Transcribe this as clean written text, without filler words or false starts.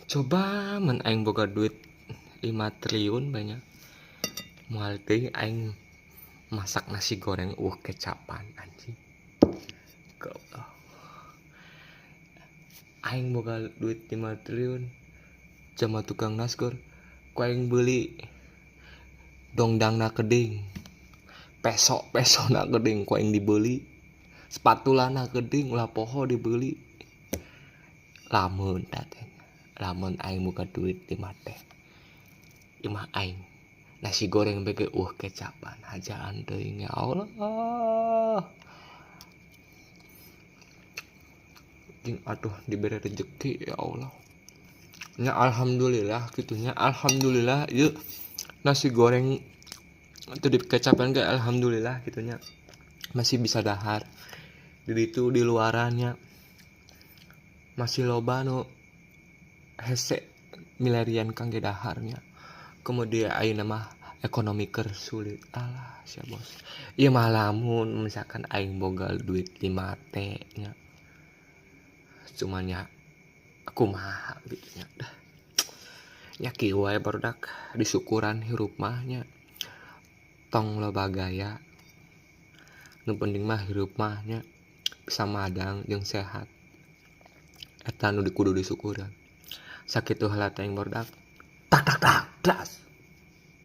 Coba mun aing boga duit 5 triliun banyak, moal teuing aing masak nasi goreng eueuh kecapan, anjing. Goblok. Aing boga duit 5 triliun sama tukang nasgor ku aing beli dongdangna keding, peso pesona keding ku aing dibeli, spatulana keding ulah poho dibeli. Lamun teh, lamun aing boga duit 5 T, imah aing nasi goreng bege eueuh kecapan, hajaan teuing, ya Allah. Jeung atuh dibere rezeki, ya Allah nya, alhamdulillah gitunya. Alhamdulillah ieu nasi goreng itu dikecapan ge, alhamdulillah gitunya, masih bisa dahar. Di ditu di luarannya masih loba nu hese milarian kangge daharnya. Kemudian ayeuna mah ekonomi keur sulit. Alah sia, bos, ieu mah lamun misalkan aing boga duit 5 T nya. Cuman ya kumaha gitu nya dah nya, kieu wae, barudak, disyukuran hirup mah nya, tong loba gaya. Nu penting mah hirup mah nya bisa madang jeung sehat, eta nu kudu disyukuran. Sakitu heula teh, barudak. Tak tak tak das.